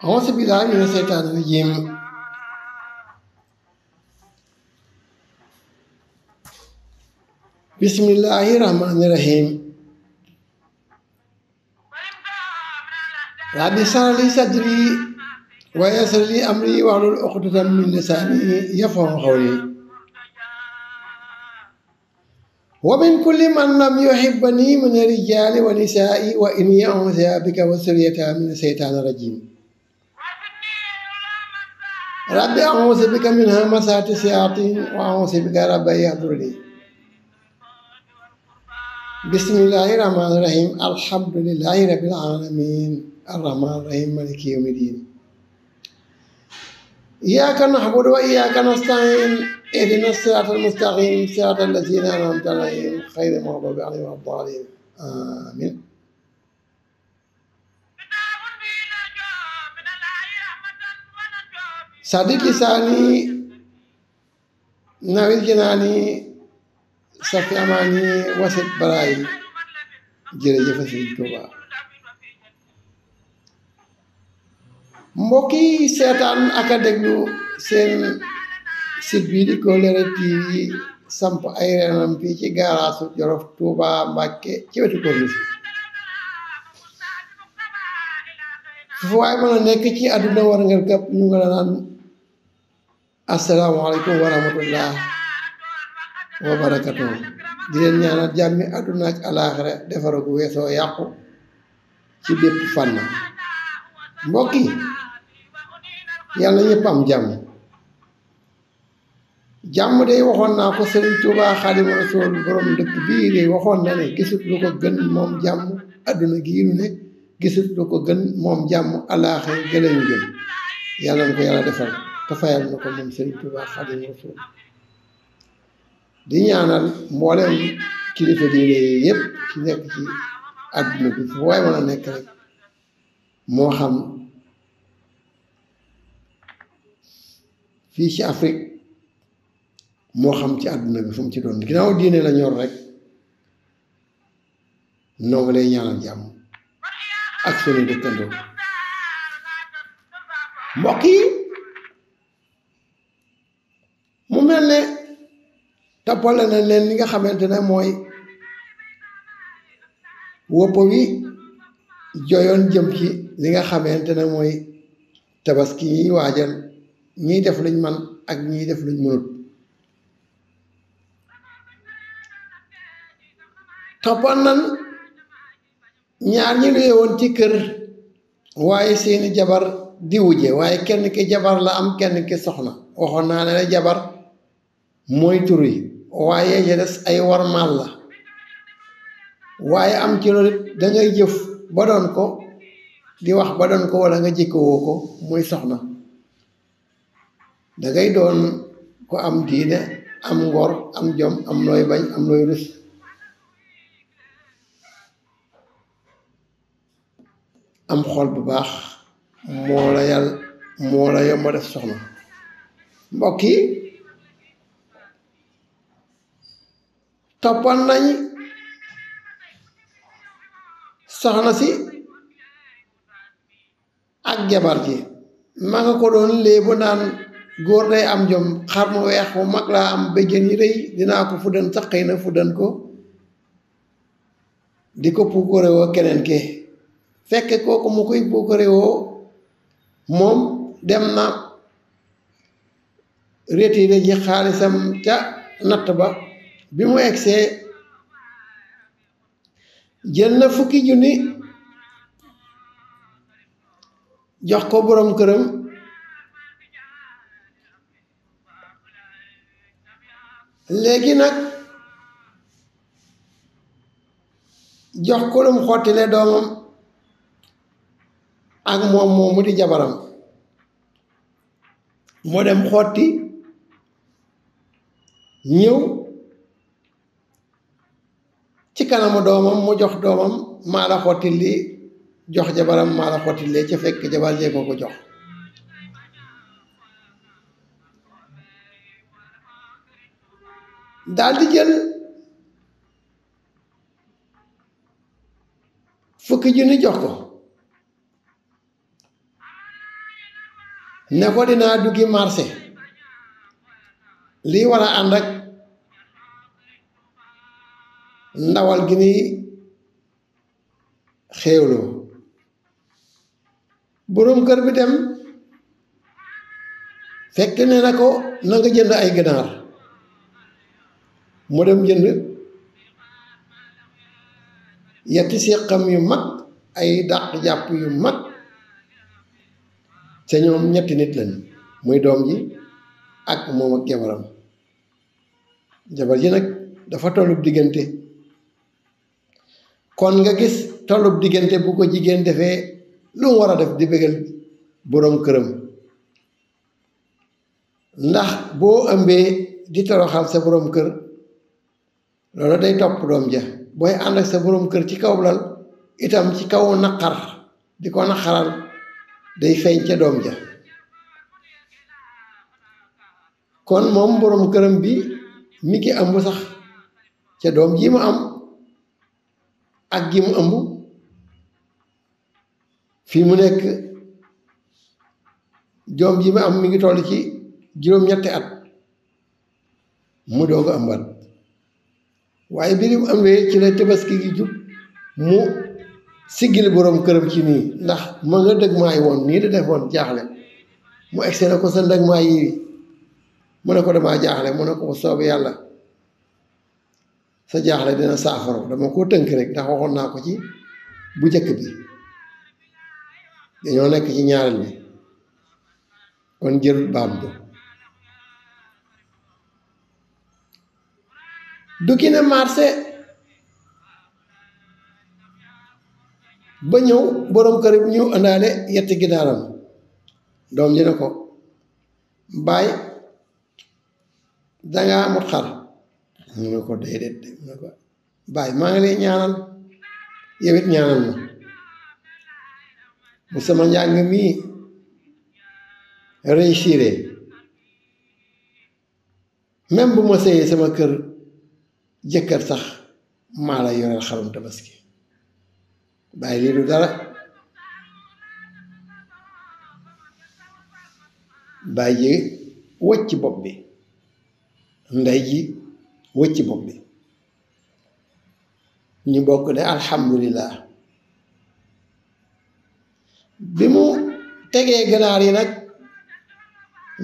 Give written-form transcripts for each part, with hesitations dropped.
أعوذ بالله من الشيطان الرجيم بسم الله الرحمن الرحيم رب اشرح لي صدري ويسر لي أمري واحلل عقدة من لساني يفقهوا قولي ومن كل من لم يحبني من الرجال والنساء وإني أعوذ بك وذريتها من الشيطان الرجيم رب أعوذ بك من همزات الشياطين وأعوذ بك رب يحضرني بسم الله الرحمن الرحيم الحمد لله رب العالمين الرحمن الرحيم مالك يوم الدين إياك نعبد وإياك نستعين اهدنا الصراط المستقيم صراط الذين أنعمت عليهم غير المغضوب عليهم ولا الضالين آمين سدد لساني نوّر جناني صفي أماني وسد براي jërëjëf Sëriñ Tuubaa mbokk yi seetaan ak a déglu seen site bii di Kolléré TV samp ay reenam fii ci gaaraasu Jolof Touba Mbàkke ci wetu Corniche fu waay mën a nekk ci àdduna war nga gàpp ñu nga la naan asalaamaaleykum wa rahmatullah wa barakatuh di leen ñaanal jàmmi àdduna ak alaaxira defara gu weesoo yàqu ci bépp fànn mbokk yi yàlla ñëpp am jàmm day waxoon naa ko Sëriñ Tuubaa Xaadimu Rasuul borom dëkk bii de waxoon na ne gisut lu ko gën moom jàmm àdduna gii nu ne gisut lu ko gën moom jàmm alaaxira gëlañu jëm yàlla na ko yàlla defal te fayal na ko moom Sëriñ Tuubaa Xaadimu Rasuul di ñaanal mboolem kilifa diine yépp ci nekk ci àdduna bi fu waay mën a nekk rek moo xam fii ci Afrique moo xam ci àdduna bi fu mu ci doon ginnaaw diine la ñor rek noo ngi lay ñaanal jàmm ak sunu dëkkandoo mbokk yi mu mel ne toppale na leen li nga xamante ne mooy wopp wi joyoon jëm ci li nga xamante ne mooy tabaski ñiy waajal ñiy def luñ man ak ñiy def luñ mënut toppoon nan ñaar ñi luye woon ci kër waaye seeni jabar di wujje waaye kenn ki jabar la am kenn ki soxna waxoon naa ne jabar mooy tur yi waaye ya des ay warmaal la waaye am ci loolu dangay jëf ba doon ko di wax ba doon ko walla nga jëkkewoo ko muy soxna dangay doon ko am diine am ngor am jom am looy bañ am looy rus am xol bu baax moo la yomb def soxna mbokk yi toppoon nañ soxna si ak jabar ji ma nga ko doon léebu naan góor day am jom xar mu weex mu mag laa am béjjën yi rëy dinaa ko fuddan sax xëy na fuddan ko di ko puukarewoo keneen ke fekke kooku mu koy puukarewoo moom dem na retiré ji xaalisam ca natt ba bi mu egsee jël na 10 junni jox ko borom këram léegi nag jox ko lum xottile doomam ak moom mu di jabaram moo dem xotti ñëw ci kanamu doomam mu jox doomam maa la xotti lii jox jabaram maa la xotti lee ca fekk jabar jee ko jox daal di jël 10 junni jox ko ne ko dinaa duggi marché lii war a ànd ak ndawal gi ni xéewloo boroom kër bi dem fekk ne na ko na nga jënd ay ganaar mu dem jënd yetti séqam yu mag ay dàq jàpp yu mag te ñoom ñetti nit lañ muy doom ji ak moom ak jabaram jabar ji nag dafa tollub diggante kon nga gis tollub diggante bu ko jigéen defee lu mu war a def di bégal boroom këram ndax boo ëmbee di toroxal sa boroom kër loolu day topp doom ja booy ànd ak sa boroom kër ci kaw lal itam ci kaw naqar di ko naqaral day feeñ ca doom ja kon moom boroom këram bi mi ngi ëmb sax ca doom ji mu am ak gi mu ëmb fii mu nekk doom ji mu am mi ngi toll ci juróom-ñetti at mu doog a ëmbat waaye bi mu ëmbee ci la tabaski gi jub mu siggil boroom këram ci nii ndax ma nga dëgg maay woon nii da defoon jaaxle mu egsi na ko sa ndëg maay yi mu ne ko damaa jaaxle mu ne ko soob yàlla sa jaaxle dina saafaro dama koo tënk rek ndax waxoon naa ko ci bu jëkk bi dañoo nekk ci ñaareel bi kon jërul baam du dukki ne marché ba ñëw boroom kër bi ñëw àndaale yetti ginaaram doom ji ne ko baay dangaa amut xar mu ne ko déedéet mu ne ko baay maa ngi lay ñaanal yow it ñaanal ma bu sama njàng mii réussiré même bu ma sëyee sama kër jëkkër sax maa la yoreel xarum tabaski bàyyi lii du dara bàyyi ji wëcc bopp bi ndey ji wëcc bopp bi ñu bokk ne alhamdulillah bi mu tegee ganaar yi nag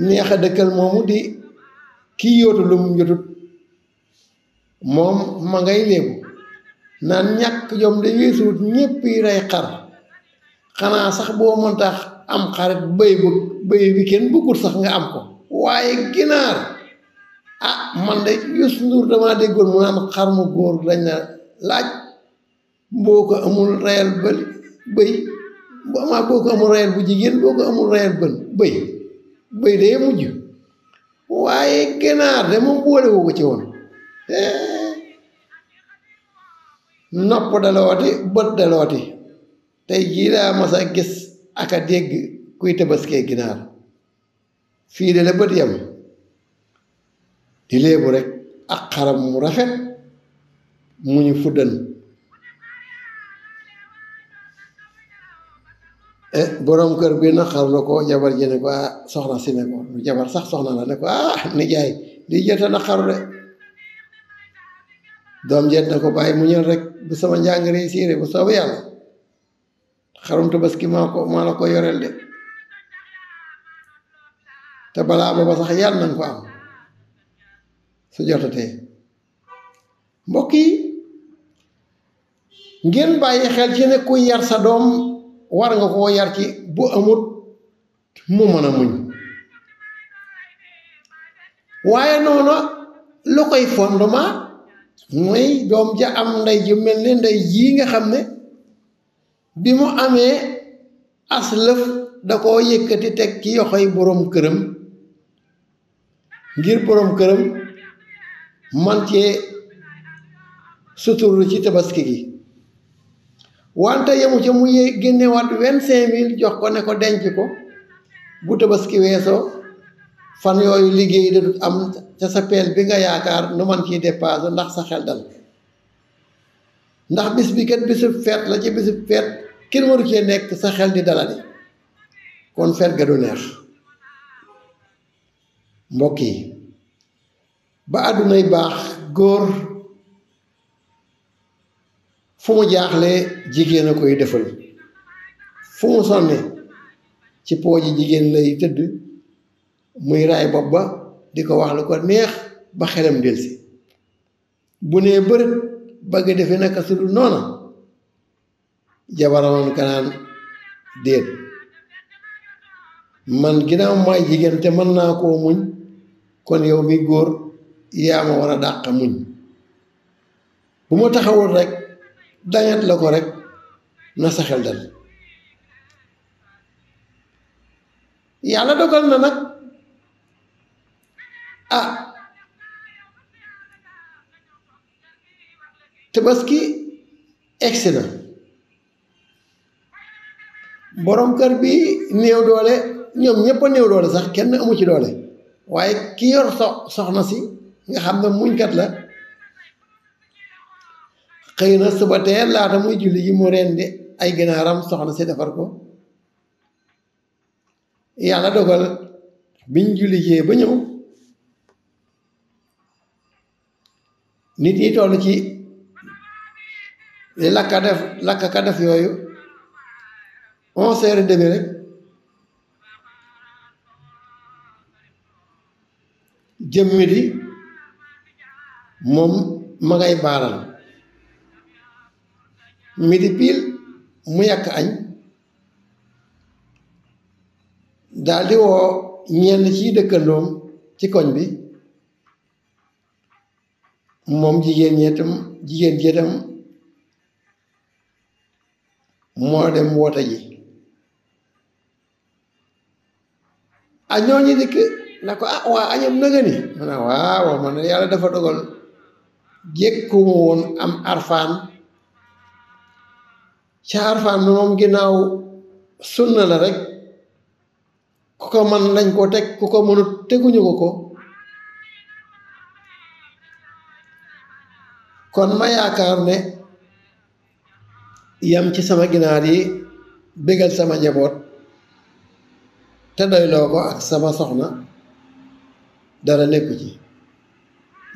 neex a dëkkal moomu di kii yóotu lu mu jotut moom ma ngay léebu naan ñàkk jom de weesuwut ñépp yi rey xar xanaa sax boo mëntax am xarit bëy bi kenn bëggut sax nga am ko waaye ginaar ah man de Youssou Ndour damaa déggoon mu naan xar mu góor lañ la laaj boo ko amul reyal bëy boo ko amul reyal bu jigéen boo ko amul reyal bëy de mujj waaye ginaar de moom boole woo ko ci woon nopp dalooti bët dalooti tey jii laa mas a gis ak a dégg kuy tabaskee ginaar fii de la bët yam di léebu rek ak xaram mu rafet mu ñu fuddan boroom kër bi naqar la ko jabar ji ne ko soxna si ne ko lu jabar sax soxna la ne ko nijaay lii jot a naqaru de doom jeet na ko bàyyi mu ñëw rek bu sama njàng réussir bu soobee yàlla xarum tabaski maa la ko yoreel de te balaa booba sax yàlla nañ ko am su jotatee mbokk yi ngeen bàyyi xel ci ne ku yar sa doom war nga koo yar ci bu amut mu mën a muñ waaye noonu lu koy fondement mooy doom ja am ndey ju mel ne ndey jii nga xam ne bi mu amee as lëf da koo yëkkati teg ci yoxoy boroom këram ngir boroom këram man cee suturlu ci tabaski gi wante yemu ca mu génnewaat 25 000 jox ko ne ko denc ko bu tabaski weesoo fan yooyu liggéey da du am ca sa peel bi nga yaakaar nu man ciy dépassé ndax sa xel dal ndax bis bi kat bisub feet la ci bisub feet kenn waru cee nekk sa xel di daladi kon feet ga du neex mbokk yi ba àddunay baax góor fu mu jaaxle jigéen a koy defal fu mu sonne ci pooji jigéen lay tëdd muy raay bopp ba di ko wax lu ko neex ba xelam delsi bu nee bërët bëgg defe naka su dul noona jabaroon kanaan déet man ginnaaw may jigéen te mën naa koo muñ kon yow mi góor yaa ma war a dàq muñ bu ma taxawul rek danget la ko rek na sa xel dal yàlla dogal na nag tabaski egsi na borom kër bi néew doole ñoom ñëpp a néew doole sax kenn amu ci doole waaye ki yor soxna si nga xam ne muñkat la xëy na suba teel laata muy julli ji mu rendi ay ginaaram soxna si defar ko yàlla dogal biñ julli jee ba ñëw nit ñi toll ci li lakka ka def yooyu 11h30 rek jëm midi moom ma ngay baaral midi pile mu yàq añ daldi woo ñenn ci dëkkandoom ci koñ bi moom jigéen jeetam moo dem woote ji a ñooñu dikk na ko waa añam nëga ni mu ne waaw man ne yàlla dafa dogal jékkuma woon am arfaan ca arfaan bi moom ginnaaw sunna la rek ku ko mën nañ ko teg ku ko mënut teguñu ko kon ma yaakaar ne yam ci sama ginaar yi bégal sama njaboot te doyloo ko ak sama soxna dara nekku ci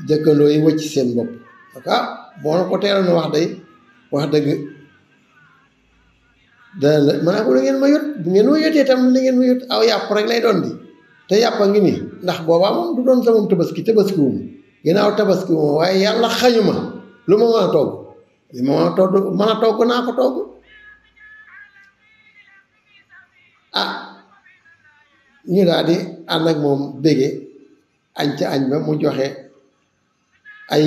dëkkandoo yi wëcc seen bopp boo na ko teeloon wax day wax dëgg dana la ma ne ko lu ngeen ma yot bu ngeen ma yotee tam li ngeen ma yot aw yàpp rek lay doon di te yàpp a ngi nii ndax boobaa moom du doon sama tabaski wu ma ginnaaw tabaski wu ma waaye yàlla xañu ma lu ma mën a togg li ma mën a togg naa ko togg ñu daal di ànd ak moom bége añ ca añ ba mu joxe ay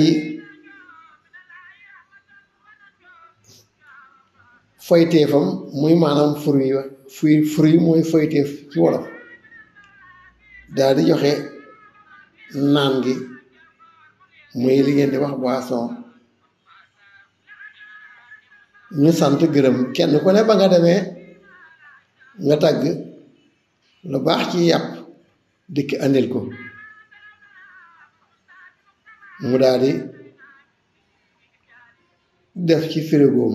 foyteefam muy maanaam fruit mooy foyteef ci wolof daal di joxe naan gi muy li ngeen di wax boisson ñu sant gërëm kenn ku ne ba nga demee nga tàgg lu baax ci yàpp dikk andil ko mu daal di def ci frigoom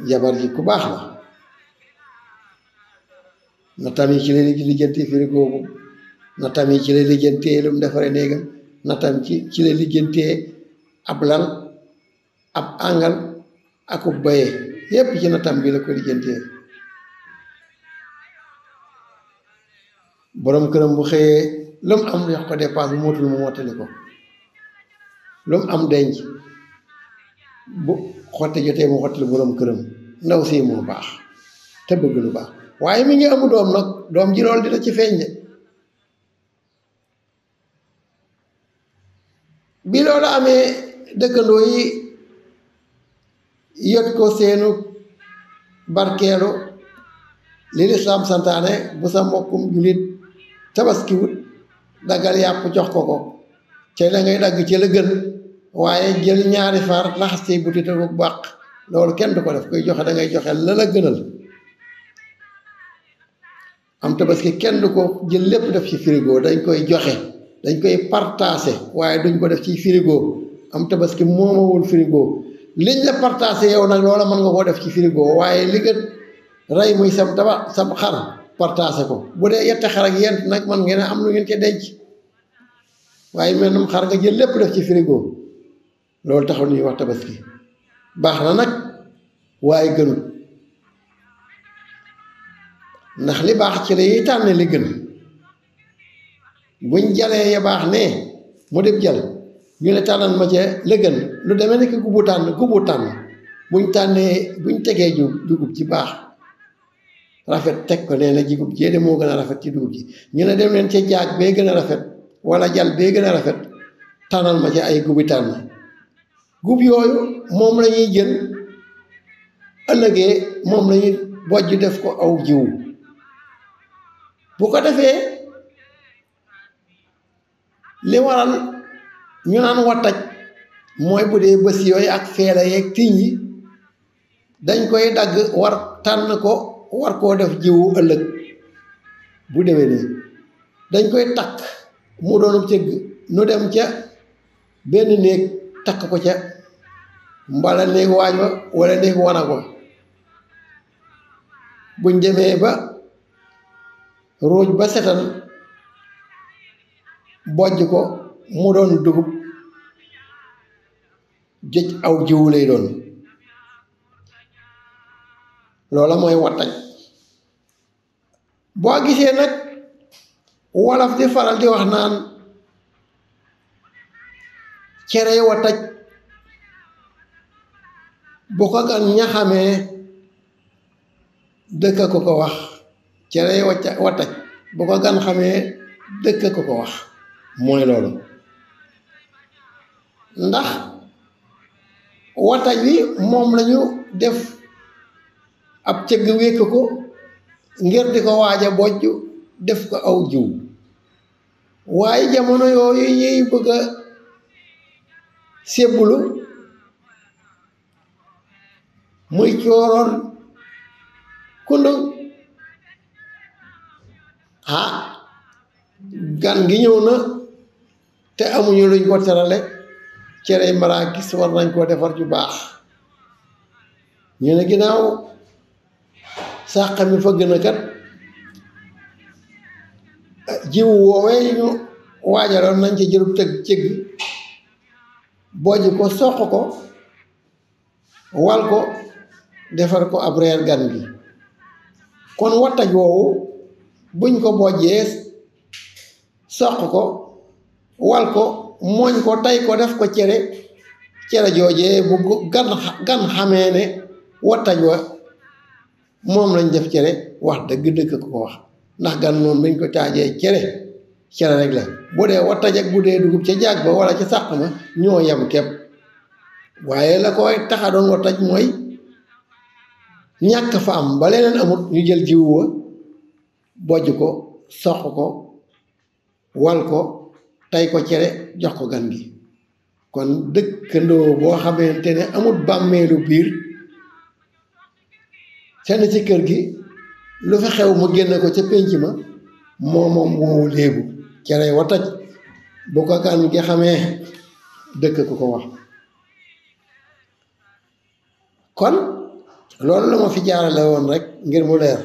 jabar ji ku baax la na tamit ci la lijjanti frigo bu na tamit ci la lijjantee lu mu defaree néegam na tam ci la lijjantee ab lal ab àngal akub baye yépp ci na tam bi la ko lijjantee borom këram bu xëyee lu mu am yox ko dépense bu mootul mu mottali ko lu mu am denc bu xotte jotee mu xottali borom këram ndaw si moo baax te bëgg lu baax waaye mi ngi amu doom nag doom ji lool dina ci feeñ de bi loolu amee dëkkandoo yi yot ko seenu barkeelu li lislaam santaane bu sa mbokkum jullit tabaskiwut daggal yàpp jox ko ca la ngay dagg ci la gën waaye jël ñaari far laxas ci butit ak bàq loolu kenn du ko def koy joxe da ngay joxe la la gënal am tabaski kenn du ko jël lépp def ci frigo dañ koy joxe dañ koy partagé waaye duñ ko def ci frigo am tabaski moomawul frigo liñ la partagé yow nag loola mën nga koo def ci frigo waaye li nga rey muy sam xar partagé ko bu dee yetti xar ak yent nag man ngeen am lu ngeen ca denc waaye mennum xar nga jël lépp def ci frigo loolu taxul ñuy wax tabaski baax na nag waaye gënut ndax li baax ci la yi tànn li gën buñ jalee ya baax ne mu def jal ñu ne tànnal ma ca la gën lu demee ni ki gubu tànn buñ tànnee buñ tegee dugub ci baax rafet teg ko nee na jigub jee de moo gën a rafet ci dugub ji ñu ne dem leen ca jaag bee gën a rafet wala jal bee gën a rafet tànnal ma ca ay gubi tànn gub yooyu moom la ñuy jël ëllëgee moom la ñuy bojj def ko aw jiwu bu ko defee li waral ñu naan wattaj mooy bu dee bés yooyu ak feela yeeg tiñ yi dañ koy dagg war tànn ko war koo def jiwu ëllëg bu déwénee dañ koy takk mu doonub cëgg nu dem ca benn néeg takk ko ca mbala néeg waañ wa wala néeg wanag wa buñ demee ba ruuj ba setal bojj ko mu doon dugub jëj aw jiwu lay doon loola mooy wattaj boo gisee nag wolof di faral di wax naan cere wattaj bu ko gan ñaxamee dëkk ko ko wax cere wattaj bu ko gan xamee dëkk ko ko wax mooy loolu ndax wattaj wi moom lañu def ab cëgg wékk ko ngir di ko waaj a bojj def ko aw jiw waaye jamono yooyu ñuy bëgg a sébbulu muy cooroon kundung gan gi ñëw na te amuñu luñ ko terale cere maraakis war nañ koo defar ju baax ñu ne ginnaaw sàq mi fa gën a kat jiwu woowee ñu waajaloon nañ ci jërub cëgg bojj ko soq ko wal ko defar ko ab reer gan gi kon wattaj woowu buñ ko bojjee soq ko wal ko mooñ ko tay ko def ko cere joojee bu gan xamee ne wattaj wa moom lañ def cere wax dëgg ko wax ndax gan moom dañ ko taajee cere rek la bu dee wattaj ak bu dee dugub ca jaag ba wala ca sàq ma ñoo yem kepp waaye la koy taxa doon wattaj mooy ñàkk fa am ba leneen amut ñu jël jiwu wa bojj ko soq ko wal ko tay ko cere jox ko gan gi kon dëkkandoo boo xamante ne amut bàmmeelu biir seen ci kër gi lu fi xew mu génne ko ca pénc ma moom woowu léegu cere wattaj bu ko gan gi xamee dëkk ko ko wax kon loolu la ma fi jaarale woon rek ngir mu leer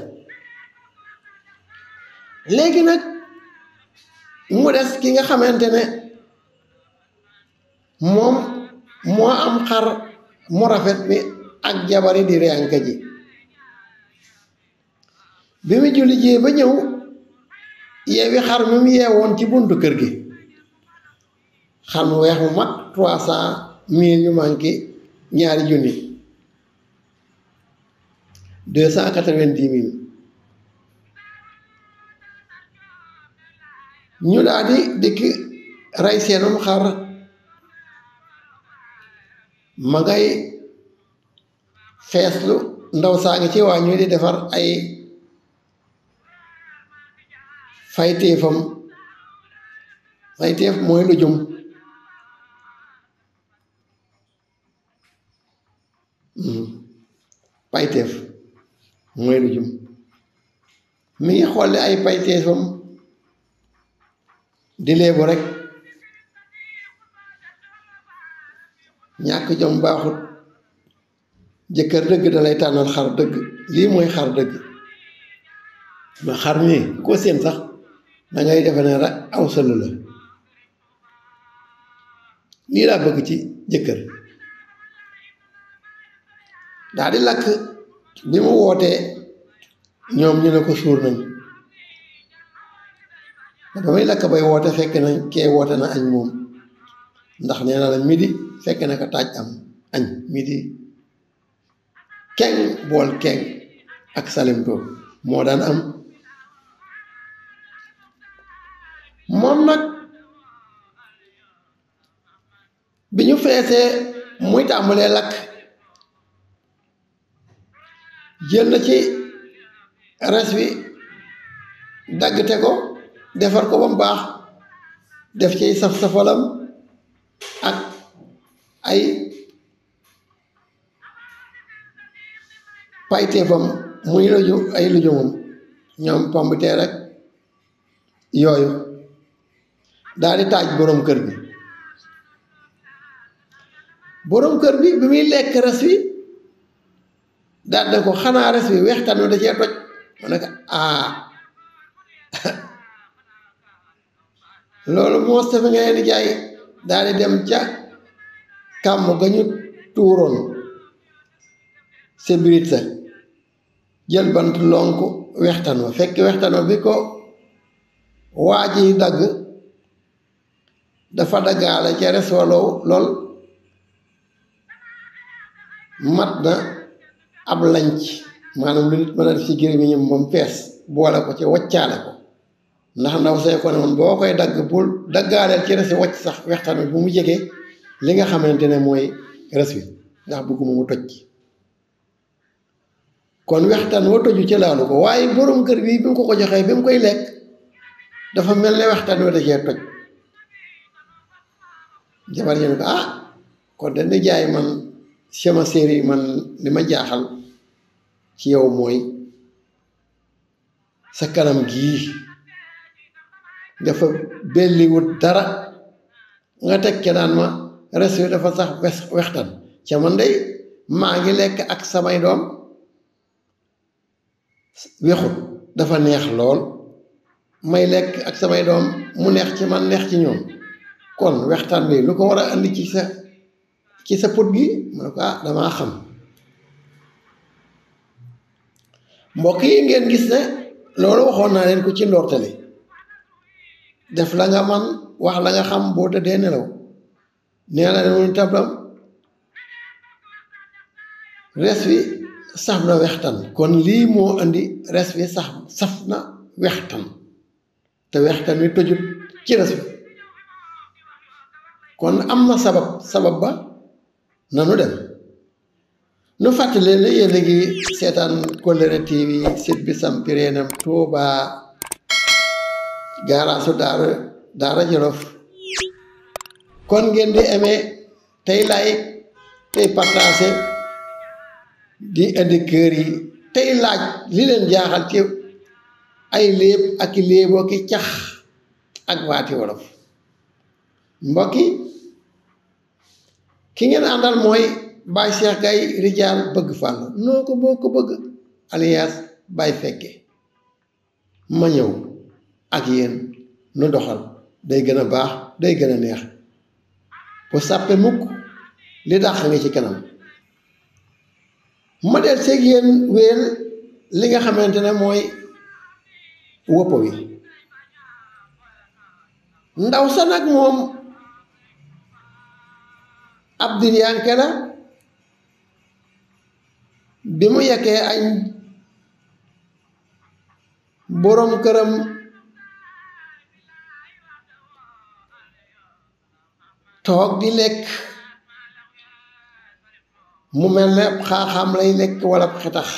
léegi nag mu des ki nga xamante ne moom moo am xar mu rafet mi ak jabari di reyanka ji bi mu julli jee ba ñëw yeewi xar mi mu yeewoon ci buntu kër gi xar mu weex mu mat 300,000 yu manqué ñaari junni 290,000 ñu daal di dikk rey seenum xar ma ngay feeslu ndaw saa ngi ci waa ñu di defar ay fayteef mooy lujum payteef mooy lujum mi ngi xolle ay payteefam di léebu rek ñàkk jom baaxut jëkkër dëgg da lay tànnal xar dëgg lii mooy xar dëgg ma xar mi ko seen sax da ngay defe ne rek aw sëlu la lii laa bëgg ci jëkkër daa di lakk bi mu wootee ñoom ñu ne ko suur nañ ba muy lakk bay woote fekk na kee woote na añ moom ndax nee na la midi fekk na ko taaj am añ midi keng bool keng ak salimto moo daan am moom nag bi ñu feesee muy tàmbalee lakk jël na ci res wi daggte ko defar ko ba mu baax def ci saf-safalam ak ay payteefam muy luju ay lujumam ñoom pombiteer rek yooyu daal di taaj boroom kër bi boroom kër bi bi muy lekk res wi daal ne ko xanaa res wi weextaan wi da cee toj mu ne ko loolu moo safi nga leen di jaay daal di dem ca kàmm ga ñu tuuroon sa birit sa jël bant lonk wextan wa fekk wextan wa bi ko waa ji dagg dafa daggaale ca res wa lool mat na ab lanc maanaam lu nit mën a def ci gémmiñam moom fees boole ko ci waccaale ko ndax ndaw see ko ne woon boo koy dagg bul daggaaleel ci res wacc sax wextan wi bu mu jege li nga xamante ne mooy res wi ndax bëgguma mu toj kon wextan wa toju ci laalu ko waaye boroom kër bi bi mu ko joxee bi mu koy lekk dafa mel ne wextan wa da cee toj jabar ji ne ko kon dañu jaay man sama série man li ma jaaxal ci yow mooy sa kanam gii dafa belliwut dara nga teg ke naan ma res wi dafa sax wextan ca man day maa ngi lekk ak samay doom wexut dafa neex lool may lekk ak samay doom mu neex ci man neex ci ñoom kon wextaan bi lu ko war a andi ci sa pot gi mu ne ko damaa xam mbokk yi ngeen gis ne loolu waxoon naa leen ko ci ndortali def la nga man wax la nga xam boo tëddee nelaw nee na leen tablam res wi saf na wextan kon lii moo andi res wi saf na wextan te wextan wi tojut ci res wi kon am na sabab ba nanu dem nu fàttali ne yéen a ngi seetaan Kollere TV site bi sampi reenam Tuuba gaaraasu daara Jolof kon ngeen di aimer tey like tey partager di indi kër yi tey laaj li leen jaaxal ci ay léeb ak i léeboo ki cax ak waati wolof mbokki ki ngeen àndal mooy Baye Cheikh Gaye Rijaal bëgg fàll noo ko boo ko bëgg alias Baye Fekke ma ñëw ak yéen nu doxal day gën a baax day gën a neex bu sàppe mukk li dàq nga ci kanam ma del seeg yéen wéel li nga xamante ne mooy wëpp wi ndaw sa nag moom ab diryanke la bi mu yekkee añ boroom këram toog di lekk mu mel ne xaaxaam lay lekk walla xetax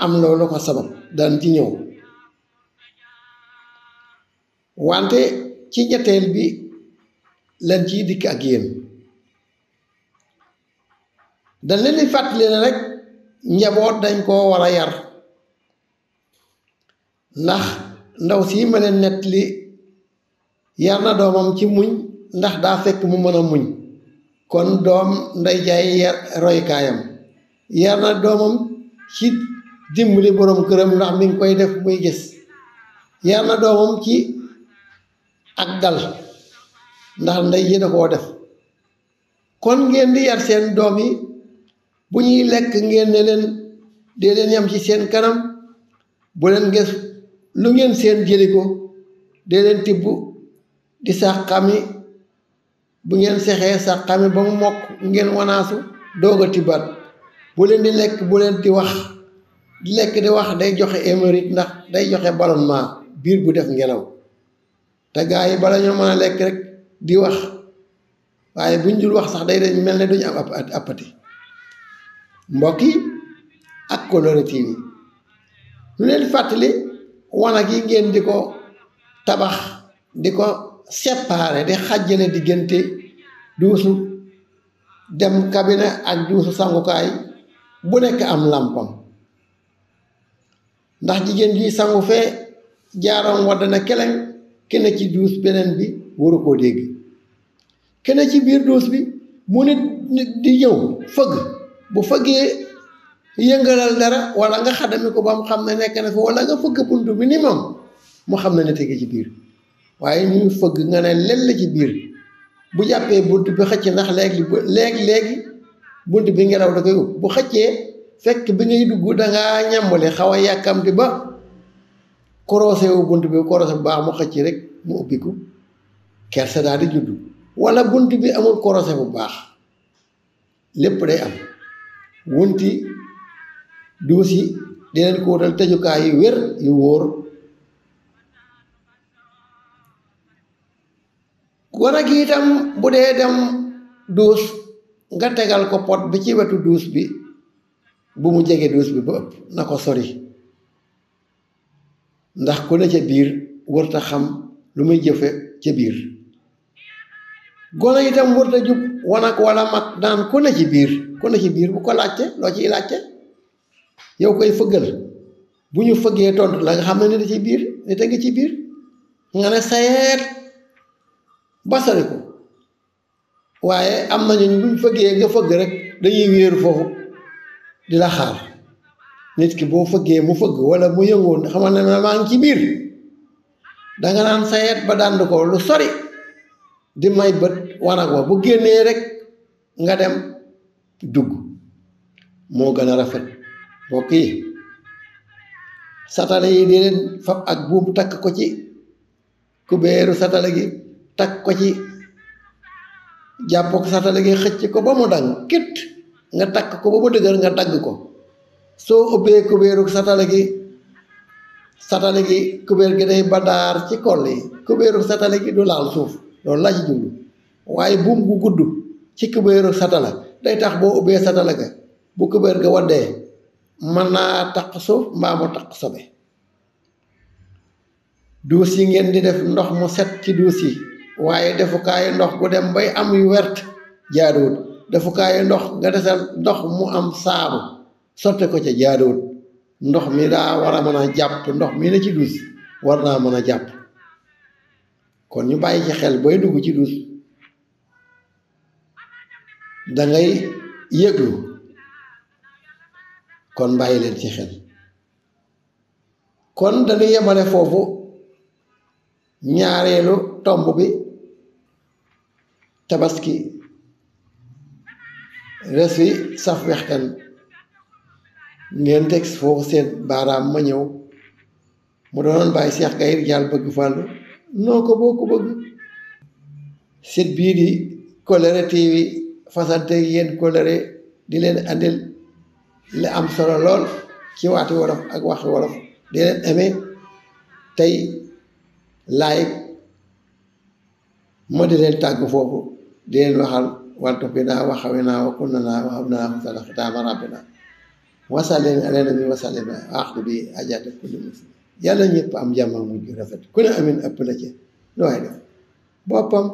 am loolu ko sabab daan ci ñëw wante ci ñetteel bi leen ciy dikk ak yéen dañ leen di fàttali ne rek njaboot dañ koo war a yar ndax ndaw si ma leen nett li yar na doomam ci muñ ndax daa fekk mu mën a muñ kon doom nday jaay yar roykaayam yar na doomam ci dimbali borom këram ndax mi ngi koy def muy gis yar na doomam ci ak dal ndax ndey ji da koo def kon ngeen di yar seen doom yi bu ñuy lekk ngeen ne leen dee leen yam ci seen kanam bu leen gis lu ngeen seen jëli ko dee leen tibb di sàqami bu ngeen sexee sàqami ba mu mokk ngeen wanaasu doog a tibbaat bu leen di lekk bu leen di wax di lekk di wax day joxe hémorroïde ndax day joxe ballonnement biir bu def ngelaw te gaa yi bala ñoo mën a lekk rek di wax waaye buñ dul wax sax day dañ mel ne duñu am appati mbokk yi ak Kolore TV lu leen fàttali wanag yi ngeen di ko tabax di ko séparer di xàjjale diggante duusu dem cabinet ak duusu sangukaay bu nekk am làmpam ndax jigéen ji sangu fee jaaroom wadd na keleng kene ci duus beneen bi waru koo dégg kene ci biir duus bi mu nit di ñëw fëgg bu fëggee yëngalal dara wala nga xadami ko ba mu xam ne nekk na fi wala nga fëgg bunt bi ni moom mu xam ne ne tege ci biir waaye ñuy fëgg nga ne lell ci biir bu jàppee bunt bi xëcc ndax léegi bunt bi ngelaw da koy ub bu xëccee fekk bi ngay dugg dangaa ñambale xaw a yàkkamti ba korosé wu bunt bi korosé bu baax mu xëcc rek mu ubbiku kersa daal di juddu wala bunt bi amul korosé bu baax lépp day am wunti duus yi dineen ko wutal tëjukaay yu wér yu wóor wanag yi itam bu dee dem duus nga tegal ko pot bi ci wetu duus bi bu mu jege duus bi ba ëpp na ko sori ndax ku ne ca biir wërta xam lu muy jëfe ca biir gone itam wërta jub wanag wala mag naan ku ne ci biir bu ko laajte loo ciy laajte yow koy fëggal bu ñu fëggee tontu la nga xam ne nit ci biir nit a ngi ci biir nga ne sayeet ba sori ko waaye am nañu buñ fëggee nga fëgg rek dañuy wéeru foofu di la xaar nit ki boo fëggee mu fëgg wala mu yëngoon xamal ne maa ngi ci biir danga naan sayeet ba dànd ko lu sori di may bët wanag wa bu génnee rek nga dem dugg moo gën a rafet mbokk yi satale yi di leen fab ak buum takk ko ci kubéeru satale gi takk ko ci jàpp ko satale gi xëcc ko ba mu dang kit nga takk ko ba mu dëgër nga dagg ko soo ubbee kubéeru satale gi kubéer gi day badaar ci koll yi kubéeru satale gi du laal suuf loolu laa ci jublu waaye buum gu gudd ci kubéeru satala day tax boo ubbee satala ga bu kubéer ga waddee mën naa taq suuf mbaa mu taq sobe duus yi ngeen di def ndox mu set ci duus yi waaye defukaayu ndox bu dem bay am yu wert jaaduwut defukaayu ndox nga desal ndox mu am saabu sotte ko ca jaaduwut ndox mi daa war a mën a jàpp ndox mi ne ci duus war naa mën a jàpp kon ñu bàyyi ci xel booy dugg ci duus dangay yëglu kon bàyyi leen ci xel kon dañu yemale foofu ñaareelu tomb bi tabaski res wi saf wextan ngeen teg foofu seen baaraam ma ñëw mu doonoon bàyyi Cheikh Gaye Ridial bëgg fàllu noo ko boo ko bëgg sit bii di Kolore TV fasante yéen Kolore di leen andil li am solo lool ci waati wolof ak waxi wolof di leen aimé tey like moo di leen tàgg foofu di leen waxal waltu bi naa waxawe naa wakun na naa waxam naa xusala xitaama rabbina wasalim ala nabi wasalim axdu bi ajaate kulli muslim yàlla ñëpp am jàmm mujj rafet ku ne amin ëpp la ci lu waay def boppam